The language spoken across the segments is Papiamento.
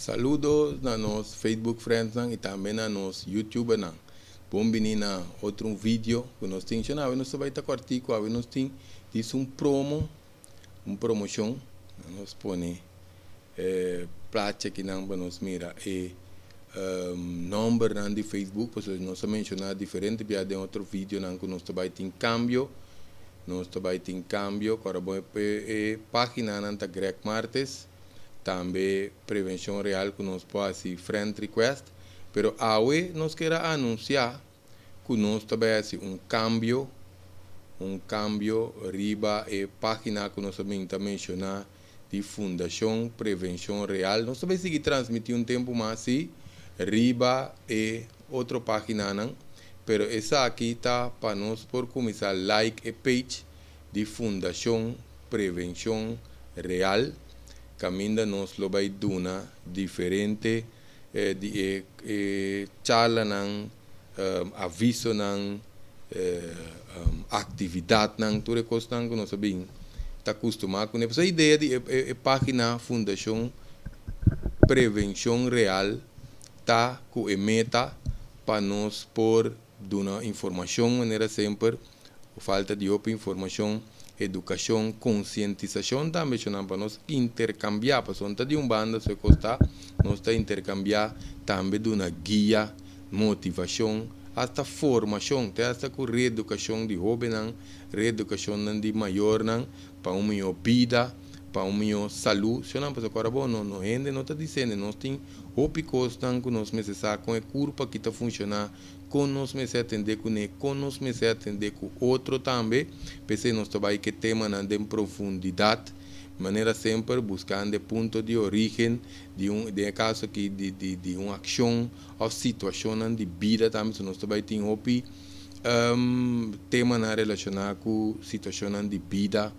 Saludo na nos Facebook friendsnan y tambe na nos YouTubernan. Bon bini na otro un video cu nos tin. Shon, awe nos ta bay ta cortico, awe nos tin dis un promo, un promocion. Nos pone plaatje akinan pa nos mira e nombernan di Facebook, pasobra nos a menciona diferente bia den otro videonan cu nos ta bay tin cambio. Nos ta bay tin cambio, cu ora bon e paginanan ta Greg Martes, tambe Prevencion Real cu nos por haci friend request. Pero awe nos kier a anuncia cu nos ta bay haci un cambio, un cambio riba e pagina cu nos a bin ta menciona di Fundacion Prevencion Real. Nos ta bay sigui transmiti un tempo mas si riba e otro paginanan, pero esaki ta pa nos por cuminsa like e page di Fundacion Prevencion Real, caminda nos lo bay duna diferente di e charlanan, avisonan, actividadnan, tur e cosnan cu nos a bin ta custuma cune. Pasobra e idea di e pagina Fundacion Prevencion Real ta cu e meta pa nos por duna informacion manera semper, falta di hopi informacion, educacion, concientisacion tambe shonan pa nos intercambia, pasobra no ta di un banda so e cos ta, nos ta intercambia tambe duna guia, motivacion, hasta formacion, te hasta cu reeducacion di hobennan, reeducacionnan di mayornan pa un miho bida, pa un miho salud, shonan, pasobra ora bo no no hende no ta dicende, nos tin hopi cosnan cu nos mester sa con e curpa aki ta funciona, con nos mester atende cune, con nos mester atende cu otro tambe. P'esey nos ta bay ke temanan den profundidad, manera semper buscando e punto di origen di un, den e caso aki di un accion of situacionnan di bida tambe. So nos ta bay tin hopi temanan relaciona cu situacionnan di bida,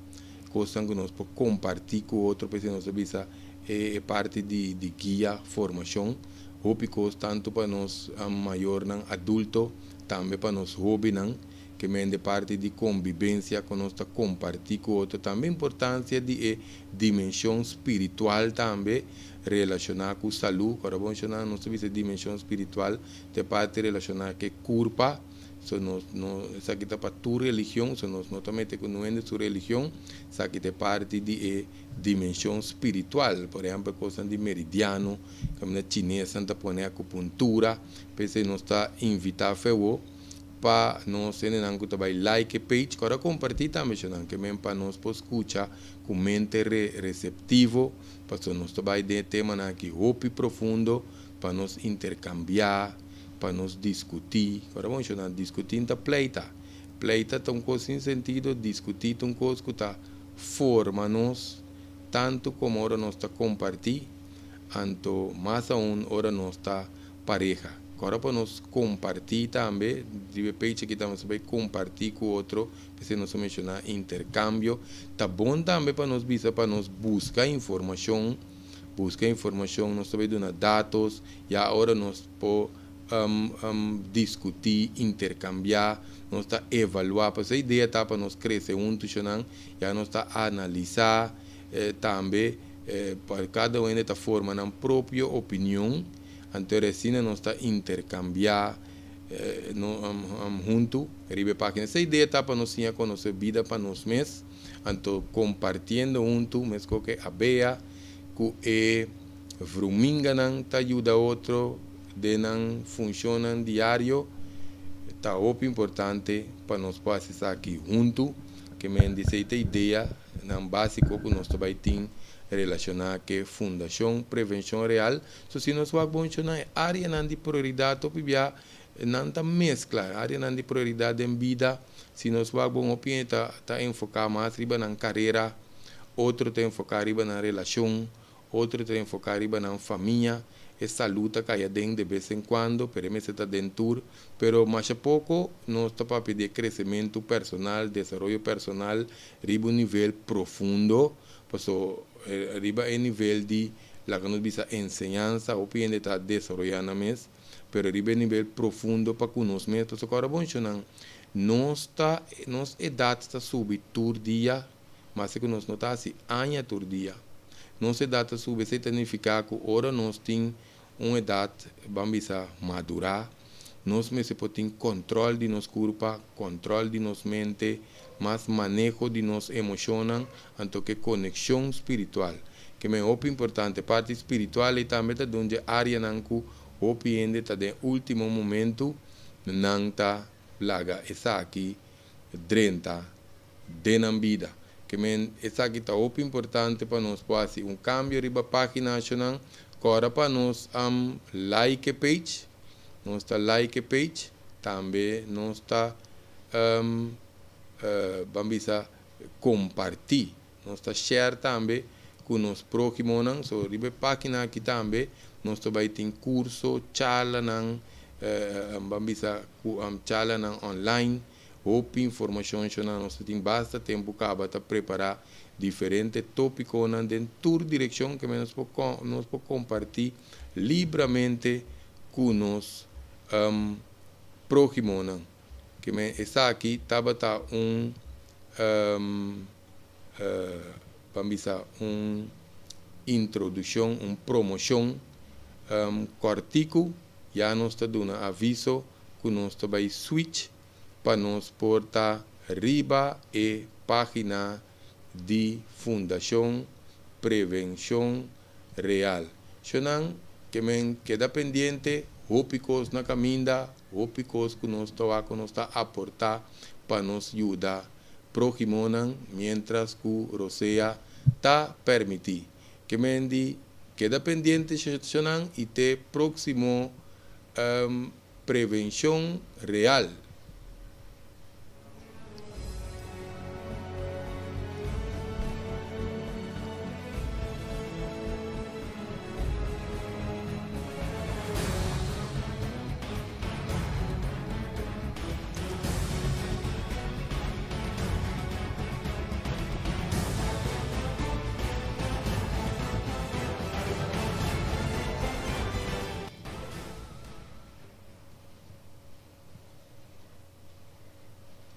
cosnan cu nos por comparti cu otro. P'esey nos ta bisa e parti di guia, formacion, hopi cos tanto pa nos mayornan adulto, tambe pa nos hobennan, ke men de parti di convivencia cu nos ta comparti cu otro, tambe importancia di e dimension spiritual tambe relaciona cu salud. Ora bo menciona, nos ta bisa dimension spiritual ta e parti relaciona cu e curpa. So nos no, esaki ta pa tur religion, so nos no ta mete cu no hende su religion, esaki ta e parti di e dimension spiritual, por ehempel cosnan di meridiano, caminda chinesnan ta pone acupuntura. P'esei nos ta invita fewo pa nos hendenan cu ta bay like e page, cu ora comparti tambe shonan, ke men pa nos por scucha cu mente receptivo, pasobra nos ta bay den e temanan aki hopi profundo pa nos intercambia, pa nos discuti. Ora bon shonan, discuti ta pleita. Pleita ta un cos sin sentido, discuti ta un cos cu ta forma nos, tanto como ora nos ta comparti, anto mas aun ora nos ta pareha. Ora pa nos comparti tambe, riba e page aki tambe nos ta bay comparti cu otro, p'esei nos a menciona intercambio. Ta bon tambe pa nos bisa pa nos busca informacion, busca informacion, nos ta bay duna datos, ya ora nos por discuti, intercambia, nos ta evalua, pasobra e idea ta pa nos crece hunto shonan, ya nos ta analisa tambe, pa cada un hende ta forma nan propio opinion, anto asina nos ta intercambia hunto riba e pagina. Esa idea ta pa nos siña conoce bida pa nos mes, anto compartiendo hunto, mesco cu abeha cu e vruminganan ta yuda otro den nan funcionnan diario. Ta hopi importante pa nos por haci esaki hunto, ke men di esey ta idea nan basico cu nos ta bay tin relaciona cu e Fundacion Prevencion Real. So si nos wak bon shona e areanan di prioridad, hopi bia nan ta mezcla areanan di prioridad den bida. Si nos wak bon, hopi hende ta enfoca mas riba nan carera, otro ta enfoca riba nan relacion, otro ta enfoca riba nan famia, e salud ta cay aden de bes en cuando, pero e mester ta den tur. Pero masha poco nos ta papia di e crecemento personal, desaroyo personal riba un nivel profundo, paso riba e nivel di laga nos bisa enseñansa, hopi hende ta desaroya nan mes, pero riba e nivel profundo pa cu nos mes, pasobra ora bo mencionan, nos ta, nos edad ta subi tur dia, Maske ku nos no ta hasi aña tur dia. Nos edat ta subi, esei ta nifiká ku ora nos tin un edat, ban bisa, madurá, nos mester por tin kòntròl di nos kurpa, kòntròl di nos mente, mas maneho di nos emoshonnan, anto ku e konekshon spiritual. Ke men hopi importante, parti spiritual ei tambe ta dun dje áreanan ku hopi hende ta den último momentu nan ta laga esaki drenta den nan bida. Ke men esaki ta hopi importante pa nos por hasi un kambio riba página nan. Kòrda pa nos like e page, nos ta like e page, tambe nos ta ban bisa kompartí, nos ta share tambe ku nos próhimonan. So riba e página aki tambe nos ta bai tin kurso, charlanan, ban bisa ku charlanan online, hopi informashon shonnan. Nos tin basta tempu kaba ta prepará diferente tópikonan den tur direkshon ku nos por kompartí libremente ku nos próhimonan. Ke men esaki tabata un ban bisa un introdukshon, un promoshon kòrtiku. Ya nos ta duna aviso ku nos ta bai switch pa nos por ta riba e página di Fundashon Prevenshon Real. Shonnan, ke men keda pendiente, hopi kos na kaminda, hopi kos ku nos ta ku nos ta aportá pa nos yuda próhimonan mientras ku rosea ta permití. Ke men di keda pendiente, shonnan, i te próksimo Prevenshon Real.